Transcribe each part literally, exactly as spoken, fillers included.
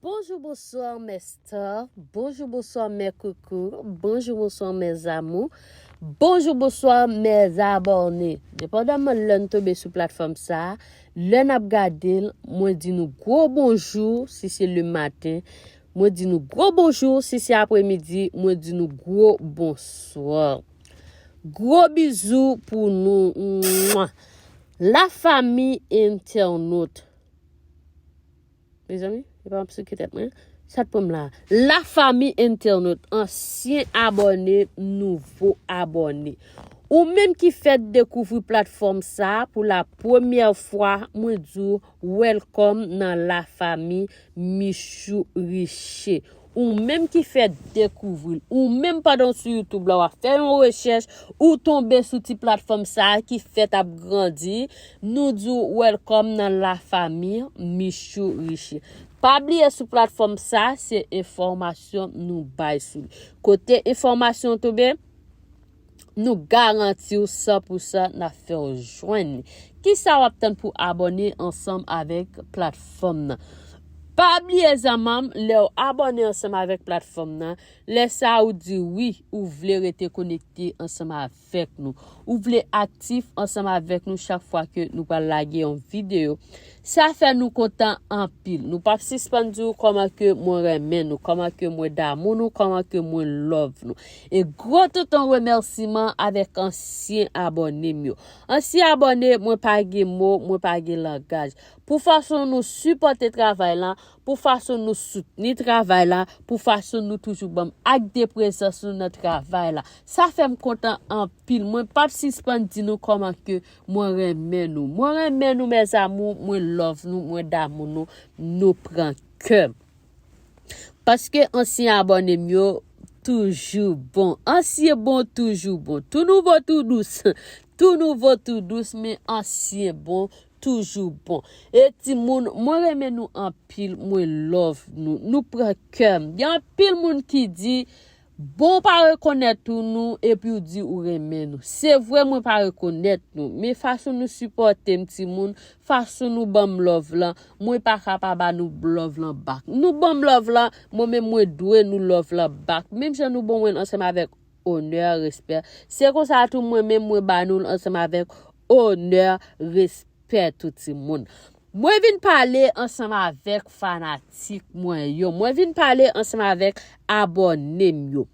Bonjou, bonswa, mes stars. Bonjou, bonswa, mes coucous. Bonjou, bonswa, mes amours. Bonjou, bonswa, mes abonnés. Depandaman lè n tonbe sou platfòm sa a, lè n ap gade l, mwen di nou gwo bonjou si se le maten. Mwen di nou gwo bonjou si se apremidi. Mwen di nou gwo bonswa. Gwo bizou pou nou. Mwa. La famille internaute. Mezanmi, e pa m ap sou ki tèt mwen. Sa t pran m la. La famille internaute, ansyen abòne, nouvo abòne. Ou menm ki fèk dekouvri platfòm sa a pou la premyè fwa, mwen di w welcome nan la famille Michou Riche. Ou menm ki fèk dekouvri l, ou menm pandan w sou YouTube la, w ap fè yon rechèch, ou tonbe sou ti platfòm sa a ki fèk ap grandi, nou di w welcome nan la famille Michou Riche. Pa bliye sou platfòm sa, se enfòmasyon nou bay sou li. Kote enfòmasyon tonbe, nou garanti w san pou san n ap fè w jwenn li. Kisa w ap tann pou abòne ansanm avèk platfòm nan? Pa bliye zanmi m, lè w abòne ansanm avèk platfòm nan, lè sa a ou di wi, ou vle rete konekte ansanm avèk nou. Ou vle aktif ansanm avèk nou chak fwa ke nou pral lage yon videyo. Sa fè nou kontan anpil. Nou p ap sispann di w kòman ke mwen renmen nou, kòman ke mwen damou nou, kòman ke mwen love nou. E gwo touton remèsiman avèk ansyen abòne m yo. Ansyen abòne, mwen pa gen mo, mwen pa gen langaj. Pou fason nou sipòte travay la, pou fason nou soutni travay la, pou fason nou toujou ban m ak de prezans nou nan travay la. Sa fè m kontan anpil. Mwen p ap sispann di nou kòman ke mwen renmen nou. Mwen renmen nou, mes amours, mwen love nou, mwen damou nou, nou pran kè m. Paske ansyen abòne m yo toujou bon. Ansyen bon, toujou bon. Tou nouvo, tou dous. Tou nouvo, tou dous, men ansyen bon, toujou bon. E timoun, mwen renmen nou anpil, mwen love nou. Nou pran kè m. Gen anpil moun ki di, bon, pa rekonèt ou nou, epi w di ou renmen nou. Se vre, mwen pa rekonèt nou, men fason nou sipòte m, timoun, fason nou ban m love lan, mwen pa ka pa ba nou love lan back. Nou ban m love lan, mwen menm mwen dwe nou love lan back. Menm jan nou ban mwen l ansanm avèk onè, respè. Se konsa tou mwen menm mwen ba nou l ansanm avèk onè, respè tou timoun. Mwen vin pale ansanm avèk fanatik mwen yo. Mwen vin pale ansanm avèk abòne m yo.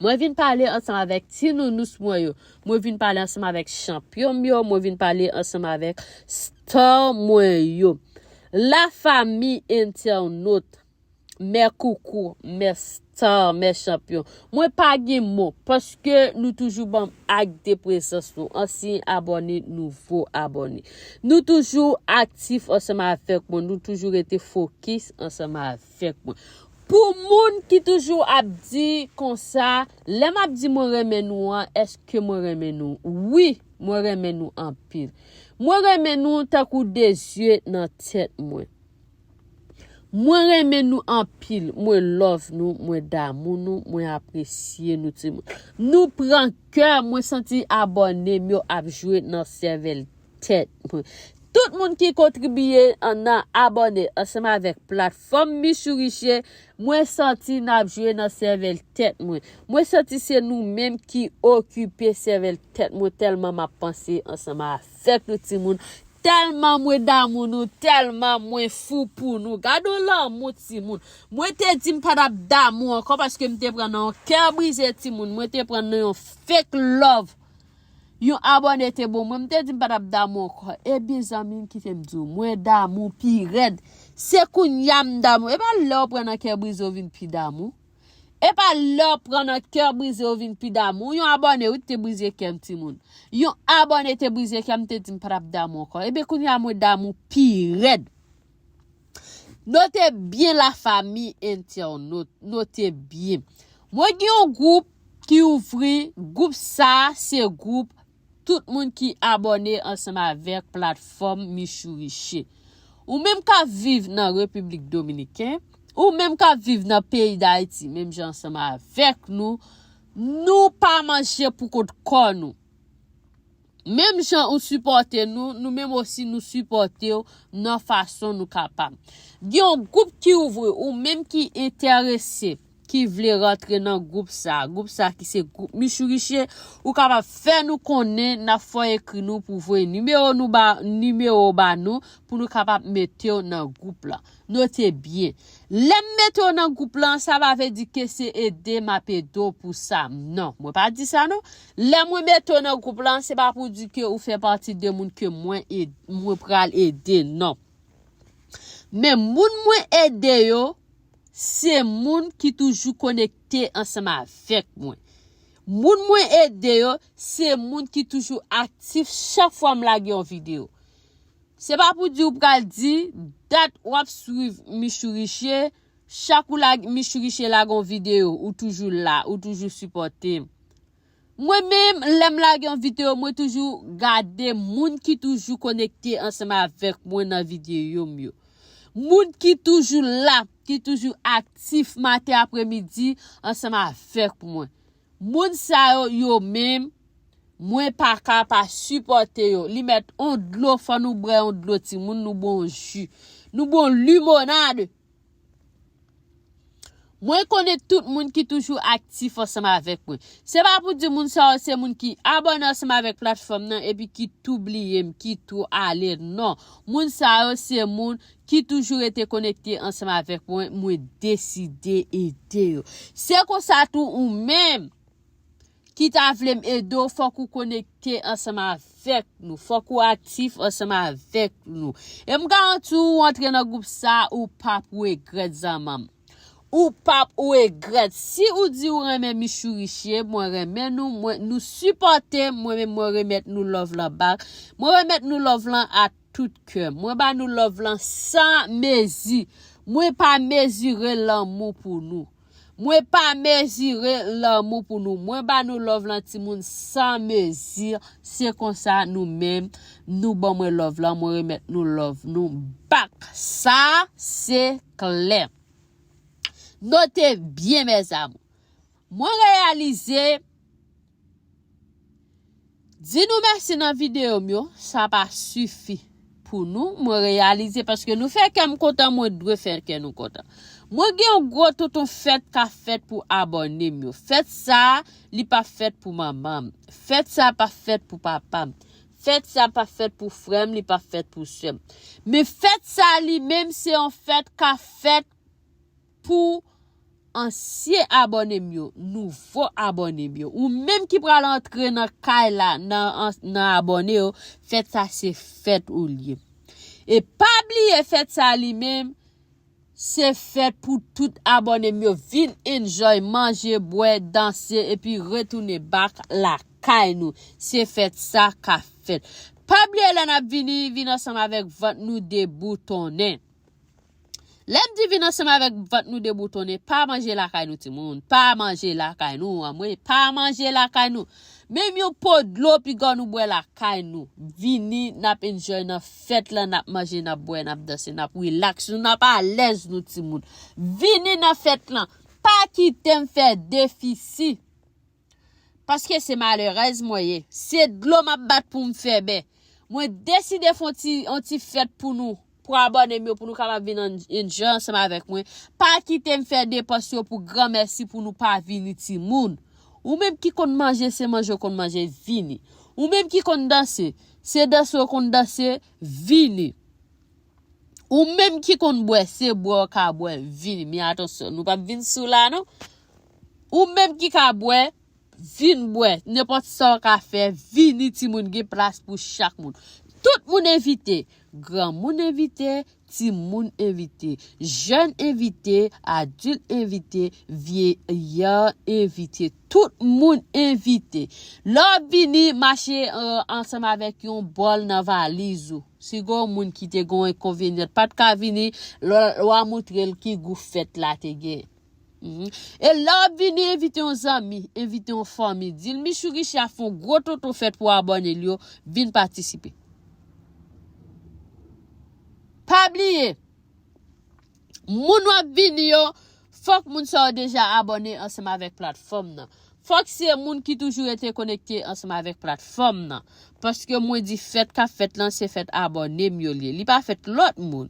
Mwen vin pale ansanm avèk ti nounous mwen yo. Mwen vin pale ansanm avèk chanpyon m yo. Mwen vin pale ansanm avèk star mwen yo. La famille internaute, mes coucous, mes stars, mes champions. Mwen pa gen mo, paske nou toujou ban m ak de prezans nou. Ansyen abòne, nouvo abòne. Nou toujou aktif ansanm avèk mwen. Nou toujou rete fokis ansanm avèk mwen. Pou moun ki toujou ap di konsa, lè m ap di mwen renmen nou an, èske mwen renmen nou? Wi, mwen renmen nou anpil. Mwen renmen nou tankou de zye nan tèt mwen. Mwen renmen nou anpil, mwen love nou, mwen damou nou, mwen apresye nou timoun. Nou pran kè, mwen santi abòne m yo ap jwe nan sèvèl tèt mwen. Tout moun ki kontribiye an nan abòne ansanm avèk platfòm Michou Riche, mwen santi n ap jwe nan sèvèl tèt mwen. Mwen santi se nou menm ki okipe sèvèl tèt mwen tèlman m ap panse ansanm avèk nou timoun. Tèlman mwen damou nou, tèlman mwen fou pou nou. Gade yon lanmou timoun. Mwen te di m pa t ap damou ankò paske m te pran nan yon kè brize timoun. Mwen te pran nan yon fake love. Yon abòne te bon mwen, m te di m pa t ap damou ankò. Ebyen zanmi m, kite m di w, mwen damou pi rèd. Se kounye a m damou. E pa lè w pran nan kè brize w vin pi damou. E pa lè w pran nan kè brize w vin pi damou. Yon abòne wi te brize kè m timoun. Yon abòne te brize kè m, te di m pa t ap damou ankò. Ebyen kounye a mwen damou pi rèd. Note byen la fami entènot, note byen. Mwen gen yon gwoup ki ouvri, gwoup sa se gwoup tout moun ki abòne ansanm avèk platfòm Michou Riche. Ou menm k ap viv nan Repiblik Dominiken, ou menm k ap viv nan peyi Dayiti, menm jan ansanm avèk nou, nou pa manje pou kont kò nou. Menm jan ou sipòte nou, nou menm osi nou sipòte w nan fason nou kapab. Gen yon gwoup ki ouvri, ou menm ki enterese, ki vle rantre nan gwoup sa, gwoup sa ki se gwoup Michou Riche, ou kapab fè nou konnen, n ap fè w ekri nou pou voye nimewo nou ba, nimewo ba nou, pou nou kapab mete w nan gwoup la. Note byen. Lè m mete w nan gwoup lan, sa pa vle di ke se ede m ap ede w pou sa. Non, mwen pa di sa non. Lè mwen mete w nan gwoup lan, se pa pou di ke ou fè pati de moun ke mwen ed-, mwen pral ede, non. Men moun mwen ede yo, se moun ki toujou konekte ansanm avèk mwen. Moun mwen ede yo, se moun ki toujou aktif chak fwa m lage yon videyo. Se pa pou di ou pral di, dat w ap swiv Michou Riche, chak ou lage, Michou Riche lage yon videyo, ou toujou la, ou toujou sipòte m. Mwen menm, lè m lage yon videyo, mwen toujou gade moun ki toujou konekte ansanm avèk mwen nan videyo m yo. Moun ki toujou la, ki toujou aktif maten, apremidi, ansanm avèk mwen. Moun sa yo, yo menm, mwen pa ka pa sipòte yo. Li mèt on dlo, fò nou bwè on dlo timoun, nou bon ji. Nou bon limonad. Mwen konnen tout moun ki toujou aktif ansanm avèk mwen. Se pa pou di moun sa yo se moun ki abòne ansanm avèk platfòm nan epi ki tou bliye m, ki tou ale. Non. Moun sa yo se moun ki toujou rete konekte ansanm avèk mwen, mwen deside ede yo. Se konsa tou ou menm ki ta vle m ede w, fòk ou konekte ansanm avèk nou. Fòk ou aktif ansanm avèk nou. E m garanti w, ou antre nan gwoup sa, ou p ap regrèt zanmanm. Ou p ap regrèt. Si ou di ou renmen Michou Riche, mwen renmen nou, mwen, nou sipòte, mwen menm mwen remèt nou love lan back. Mwen remèt nou love lan a tout kè. Mwen ba nou love lan san mezi. Mwen pa mezire lanmou pou nou. Mwen pa mezire lanmou pou nou. Mwen ba nou love lan timoun san mezi. Se konsa nou menm, nou ban mwen love lan, mwen remèt nou love nou back. Sa se klè. Note byen, mes amours. Mwen reyalize, di nou mèsi nan videyo m yo, sa pa sifi pou nou. Mwen reyalize, paske nou fè kè m kontan, mwen dwe fè kè nou kontan. Mwen gen yon gwo tonton fèt k ap fèt pou abòne m yo. Fèt sa, li p ap fèt pou manman m. Fèt sa p ap fèt pou papa m. Fèt sa p ap fèt pou frè m, li p ap fèt pou sè m. Men fèt sa li menm, se yon fèt k ap fèt pou ansyen abòne m yo, nouvo abòne m yo. Ou menm ki pral antre nan kay la, nan, an-, nan abòne yo, fèt sa se fèt ou l ye. E pa bliye fèt sa li menm, se fèt pou tout abòne m yo. Vin enjoy, manje, bwè, danse, epi retounen back lakay nou. Se fèt sa k ap fèt. Pa bliye lè n ap vini, vin ansanm avèk vant nou deboutonnen. Lè m di vin ansanm avèk vant nou deboutonnen, pa manje lakay nou timoun, pa manje lakay nou, anmwe, pa manje lakay nou. Menm yon po dlo piga nou bwè lakay nou. Vini, n ap enjoy nan fèt lan, n ap manje, n ap bwè, n ap danse, n ap relax nou, n ap alèz nou timoun. Vini nan fèt lan, pa kite m fè defisi. Paske se malerèz mwen ye. Se dlo m ap bat pou m fè bè. Mwen deside fè on ti, on ti fèt pou nou, pou abòne m yo, pou nou kapab vin an-, enjoy ansanm avèk mwen. Pa kite m fè depans yo pou granmèsi pou nou pa vini timoun. Ou menm ki konn manje, se manje w konn manje, vini. Ou menm ki konn danse, se danse w konn danse, vini. Ou menm ki konn bwè, se bwè w ka bwè, vini. Men atansyon, nou p ap vin sou la non. Ou menm ki ka bwè, vin bwè. Nenpòt sa w ka fè, vini timoun, gen plas pou chak moun. Tout moun envite. Granmoun envite, timoun envite, jèn envite, adilt envite, vyeyè envite. Tout moun envite. Lè w ap vini, mache, euh, ansanm avèk yon bòl nan valiz ou. Si gen yon moun ki te gen yon enkonvenyan, pa t ka vini, lè w a montre l ki gou fèt la te gen. Mhm. E lè w ap vini, envite yon zanmi, envite yon fanmi, di l Michou Riche ap fè yon gwo tonton fèt pou abòne l yo, vin patisipe. Pa bliye, moun w ap vini yo, fòk moun sa yo deja abòne ansanm avèk platfòm nan. Fòk se moun ki toujou rete konekte ansanm avèk platfòm nan. Paske mwen di fèt k ap fèt lan, se fèt abòne m yo l ye. Li pa fèt lòt moun.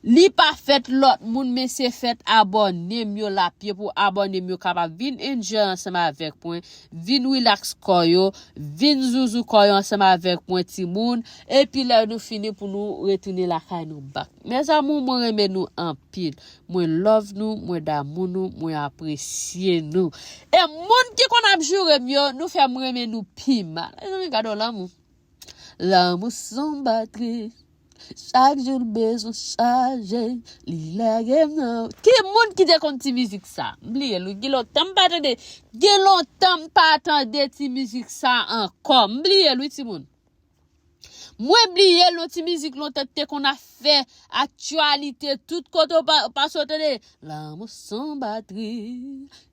Li pa fèt lòt moun, men se fèt abòne m yo l ap ye pou abòne m yo kapab vin enjoy ansanm avèk mwen, vin rilaks kò yo, vin zuzu kò yo ansanm avèk mwen timoun. Epi lè nou fini pou nou retounen lakay nou back. Mes amours, mwen renmen nou anpil. Mwen love nou, mwen damou nou, mwen apresye nou. E moun ki konn ap joure m yo, nou fè m renmen nou pi mal. Mezanmi, gade yon lanmou. Lanmou se yon batri. Chak jou l bezwen chaje, li lage m nan. Ki moun ki te konn ti mizik sa? M bliye l wi. Gen lontan m pa tande, gen lontan m pa tande ti mizik sa ankò. M bliye l wi, timoun. Mwen bliye l, yon ti mizik lontan ki te konn ap fè aktyalite tout kote w pa, pase w tande. Lanmou se yon batri,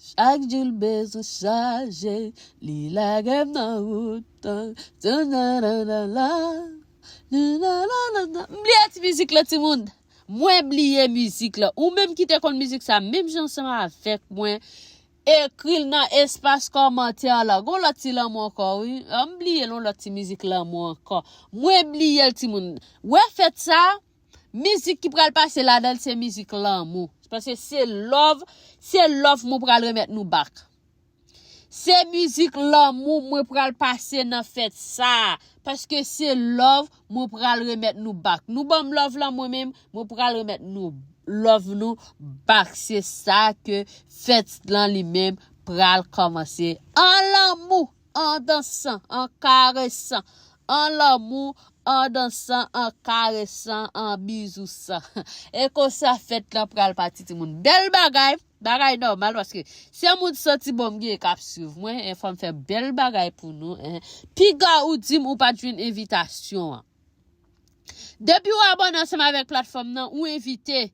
chak jou l bezwen chaje, li lage m nan wout. Tan, tan, nan, nan, nan, la, nan, nan, la, nan, nan. M bliye ti mizik la, timoun. Mwen bliye mizik la. Ou menm ki te konn mizik sa, menm jan ansanm avèk mwen, ekri l nan espas kòmantè la. Gon lòt ti lanmou ankò, wi. Ah, m bliye l, yon lòt ti mizik lanmou ankò. Mwen bliye l, timoun. Wè fèt sa, mizik ki pral pase ladan l, se mizik lanmou. Paske se love, se love mwen pral remèt nou back. Se mizik lanmou mwen pral pase nan fèt sa. Paske se love mwen pral remèt nou back. Nou ban m love lan mwen menm, mwen pral remèt nou love nou back. Se sa ke fèt lan li menm pral kòmanse. An lanmou, an dansan, an karesan, an lanmou, an dansan, an karesan, an bizousan. E konsa fèt lan pral pati, timoun. Bèl bagay, bagay nòmal, paske se moun santi bon m gen k ap swiv mwen, e fò m fè bèl bagay pou nou, en. Piga ou di m ou pa t jwenn envitasyon an. Depi w abòne ansanm avèk platfòm nan, ou envite.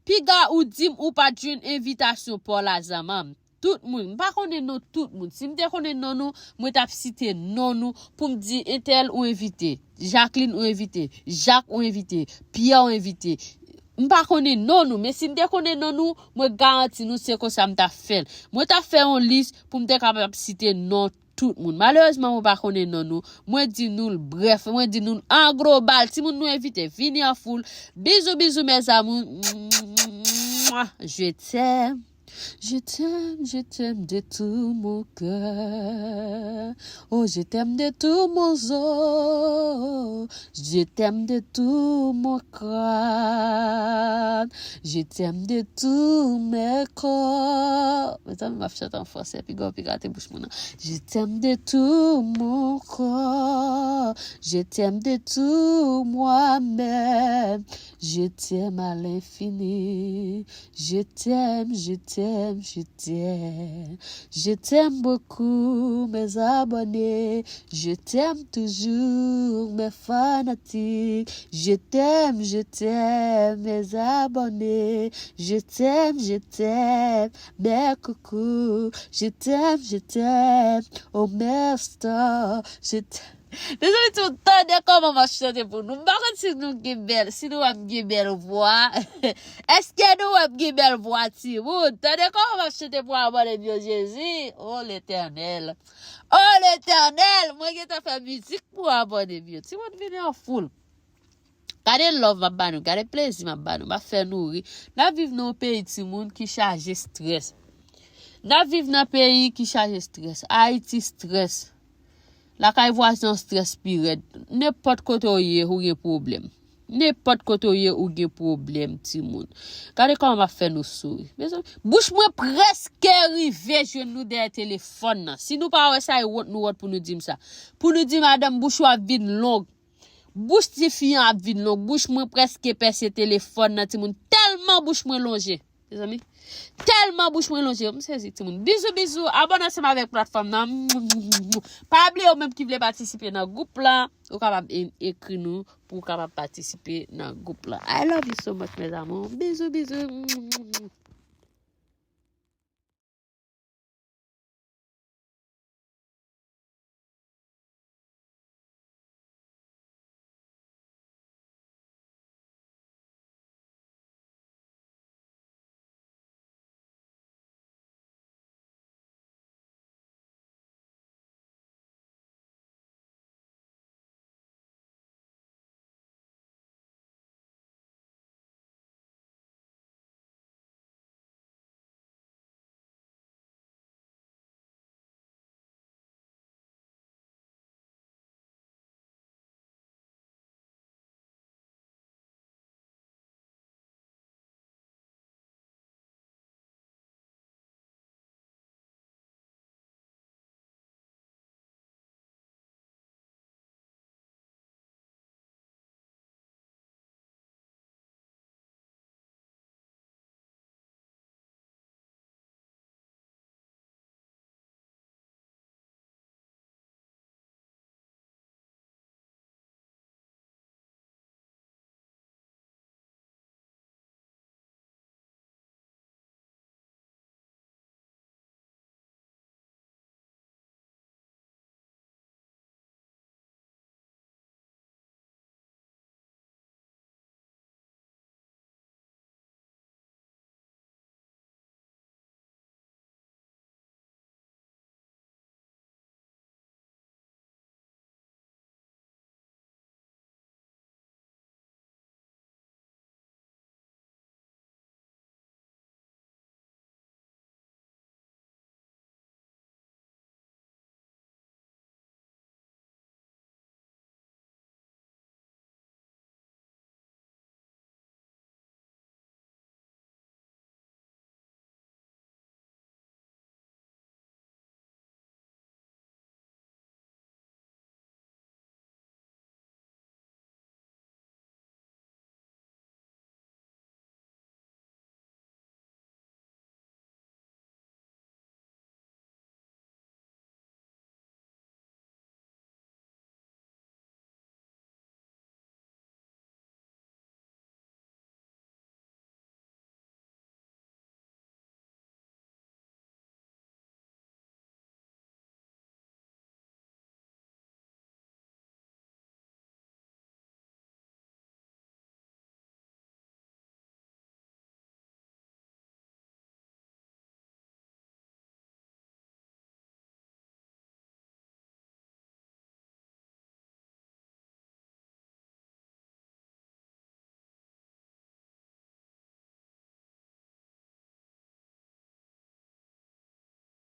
Piga ou di m ou pa t jwenn envitasyon pa w la, zanmanm. Tout moun. M pa konnen non tout moun. Si m te konnen non nou, mwen t ap site non nou pou m di entèl ou envite, Jacqueline ou envite, Jak ou envite, Pyè ou envite. M pa konnen non nou, men si m te konnen non nou, mwen garanti nou se konsa m t ap fè l. Mwen t ap fè yon lis pou m te kapab site non tout moun. Malerezman, mwen pa konnen non nou. Mwen di nou l brèf, mwen di nou l an global. Timoun nou envite, vini an foul. Bizou, bizou, mes amours. Je t'aime. Je t'aime, je t'aime de tout mon cœur. Oh, je t'aime de tout mon os. Je t'aime de tout mon crâne. Je t'aime de tout mes corps. Mezanmi, m ap chante an fransè, piga w pi gate bouch mwen nan. Je t'aime de tout mon corps. Je t'aime de tout moi-même. Je t'aime à l'infini. Je t'aime, je t'aime, je t'aime. Je t'aime beaucoup, mes abonnés. Je t'aime toujours, mes fanatiques. Je t'aime, je t'aime, mes abonnés. Je t'aime, je t'aime, mes coucous. Je t'aime, je t'aime, oh mes stars. Je t'aime. Mezanmi, timoun, tande kòman m ap chante pou nou. M pa konn si nou gen bèl, si nou wè m gen bèl vwa. Èske nou wè m gen bèl vwa, timoun? Tande kòman m ap chante pou abòne m yo, Jezi. O Letènèl. O Letènèl, mwen gentan fè mizik pou abòne m yo. Timoun vini an foul. Gade love m ap ba nou, gade plezi m ap ba nou, m ap fè nou ri. N ap viv nan yon peyi, timoun, ki chaje strès. N ap viv nan peyi ki chaje strès. Ayiti strès. Lakay vwazen an strès pi rèd. Nenpòt kote w ye, ou gen pwoblèm. Nenpòt kote w ye, ou gen pwoblèm, timoun. Gade kòman m ap fè nou souri. Mezanmi, bouch mwen prèske rive jwenn nou dèyè telefòn nan. Si nou pa wè sa, e wont nou wont pou nou di m sa. Pou nou di, madanm, bouch ou ap vin long. Bouch tifi an ap vin long. Bouch mwen prèske pèse telefòn nan, timoun. Tèlman bouch mwen lonje. Mezanmi. Tèlman bouch mwen lonje. M sezi, timoun. Bizou, bizou. Abòne ansanm avèk platfòm nan. Pa bliye, ou menm ki vle patisipe nan gwoup la, ou kapab e- ekri nou pou w kapab patisipe nan gwoup la. I love you so much, mes amours. Bizou, bizou.